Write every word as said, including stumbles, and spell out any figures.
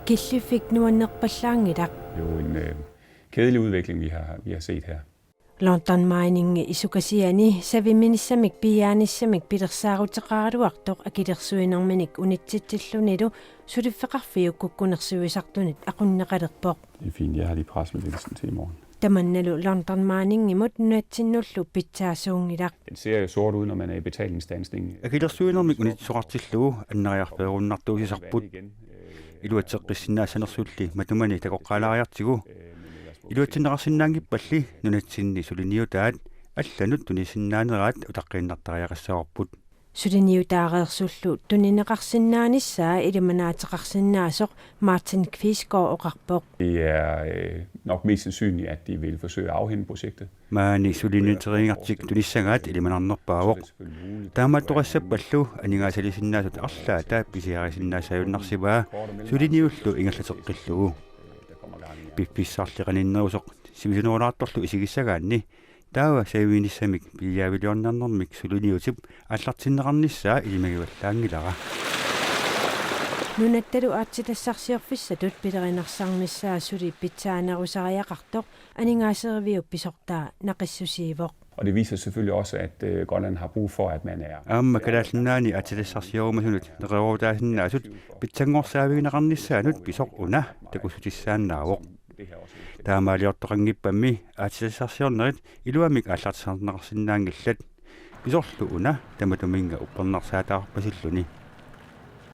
Killiffik nuannerpallaanngilaq. Det er jo en øh, kedelig udvikling, vi har, vi har set her. London Mining isukasiani saviminissamik piiaanissamik pilersaaruteqaraluartoq akilersuinerminik unitsitsillunilu suliffeqarfiup kukkunersiuisartunit aqunneqalerpoq. Det er fint, jeg har lige pressemeddelelsen til i morgen. Tamannalu London Miningimut nunatsinnullu pitsaasuunngilaq. Den ser jo sort ud, når man er i betalingsstandsning. Akilersuinermik unitsisoqartillugu anneriarfeerunnartuusisarput. Iluatseqqissinnaassanersulli matumani takoqqaalaariartigu. Iluatsinneqarsinnaanngippalli nunatsinni suliniutaat allanut tunisinnaaneraat utaqqiinnartariaqassavarput. Suliniutaareersullu tunineqarsinnaanissaa ilimanaateqarsinnaasoq Martin Kvisgaard oqarpoq. Det er øh, nok mest sandsynligt, at de vil forsøge at afhænde projektet. Maani suliniuteriigartik tunissagaat ilimanarnerpaavoq. Taamaattoqassappallu aningaasalisinnaasut arlaata pisiarisinnaassagunnarsivaa suliniullu ingerlateqqillugu. Piffissarli qaninnerusoq sivisunerulaartorlu isigissagaanni taava saviminissamik piiaaviliornermik suliniutip aallartinneqarnissaa ilimagivallaanngilara. Nunattalu aatsitassarsiorfissatut pilerinarsaarnissaa suli pitsaanerusariaqartoq aningaaseriviup pisortaa naqissusiivoq. Og det viser selvfølgelig også, at øh, Grønland har brug for, at man er... Aamma Kalaallit Nunaanni aatsitassarsiorumasunut neqeroorutaasinnaasut pitsanngorsaavigineqarnissaanut pisoq una takussutissaannaavoq. Taamaaliortoqanngippammi aatsitassarsiornerit iluamik aallartisarneqarsinnaanngillat. Pisorlu una tamatuminnga uppernarsaataarpasilluni.